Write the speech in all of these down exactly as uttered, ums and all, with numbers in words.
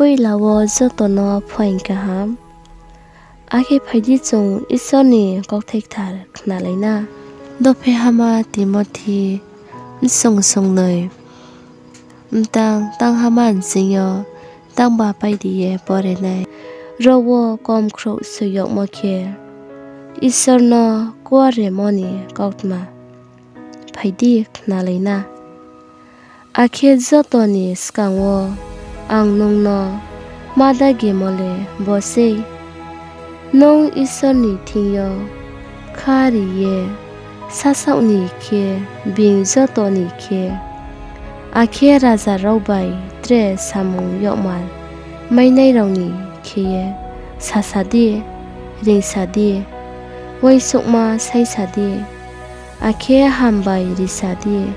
Poila wo joto no phuaing kaham. Akhe phai di, chung Isor ni kauthai kthar khnalai na. Dopheihama Timothi bsong songnoi, mtang tanghama nching yo tangba pairi ye pore nai. Ro wo komkhrouh soi yagmo khe, Isor no kuaremo ni kautma phai di, khnalai na. Akhe joto ni skang wo ang nung no ma dagimo le bo sei: nung Isor ni thing yo kha ri ye sasaoh ni khe being joto ni khe, akhe raja rao bai tre samung yagma mainai rao ni khe ye sasa di, reingsa di, uaingsouhma saisa di, akhe hambai risa di.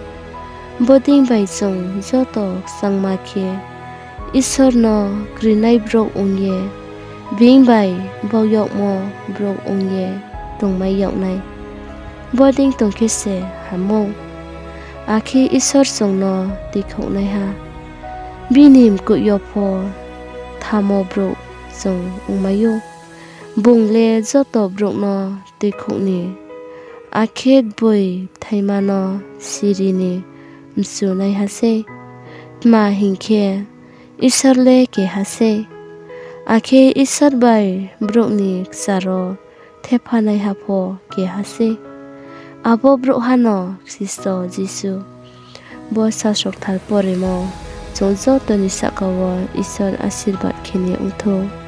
Bodei bai chung joto kchangma khe Isor no krinai brouh ong ye, being bai bau yagmo brouh ong ye tongmai yag nai. Bodei tong khe se ham ou. Akhe Isor chung no tuikhouhnaiha, bini mkoih yo pho thamo brouh chung ongmai ou. Bung le joto brouh no tuikhouh ni, akhe gboi bthaima no siri ni mchunaiha sei. Tma hing khe, Isor le keha sei, akhe Isor bai brouh ni kchar wo thephanaiha pho keha sei, abo brouhha no Khristo Jisu. Bo sasro kthar poremo chung joto ni sahka wo Isor asirbad khe ni ong thou.